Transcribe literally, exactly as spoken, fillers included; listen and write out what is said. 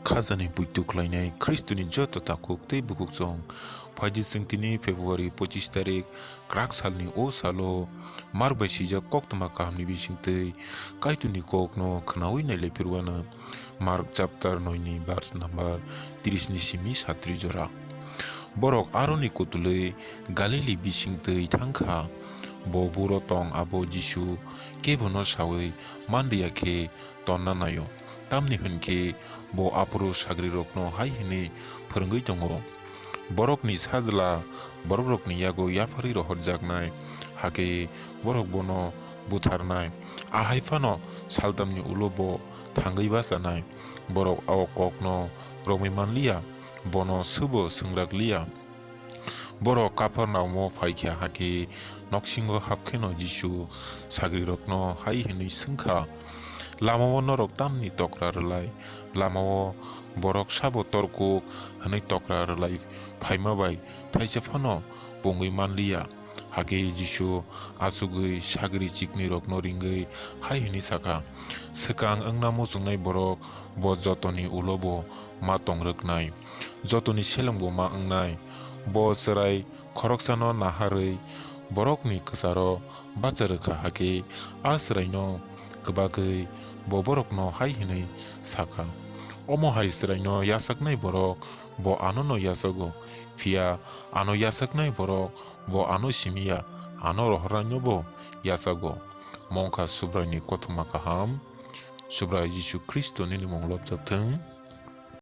Khajani puitu khlainai Khristoni joto takhuk tei bukhuk chwng. Phaidi chwng tini February pochis tarik, kwrak salni o salo Mark bai swijak koktwma kahamni bisingtwi Kaitorni kokno khwnaui nailai phirwana. Mark chapter noi ni verse number tris ni simi satri jora. Borok aroni kutulwi Galili bisingtwi thangkha. Bo buro tong abo Jisu kebono saui manliya khe tonna naio, tamni hwn khe bo aphuru sagrirokno hai hwnwi phrwngwi tongo, "Borokni Sajla borokrokni yago yapharwi rohorjaknai, hakhe borok bono butharnai. Ahai phano saltamni ulo bo thangwi bachanai. Borok o kokno romwi manliya, bono swbo swngrakliya." Borok Kapharnaumo phaikha, hakhe noksingo hapkheno Jisu sagrirokno hai hwnwi swngkha, "Lamao norok tamni tokra rwlai? Lamao borok sabo torkuk hwnwi tokra rwlai phaima bai thaisa phano pungwi manliya." Hakhe Jisu achugwi sagri chiknwirokno ringwi hai hwnwi sakha, "Swkang wngna muchungnai borok bo jotoni ulo bo ma tong rwknai, jotoni seleng bo ma wngnai. Bo chwrai khoroksano naharwi borokni kwcharo bacha rwkha, hakhe a chwraino kwbagwi bo borokno hai hwnwi sakha, 'Omo hai chwraino yachaknai borok bo anono yachago, phiya ano yachaknai borok bo ano simi ya, ano rohornaino bo yachago.'" Mongkha Subraini kothoma kaham. Subrai Jisu Khristo nini mung lobjak thung.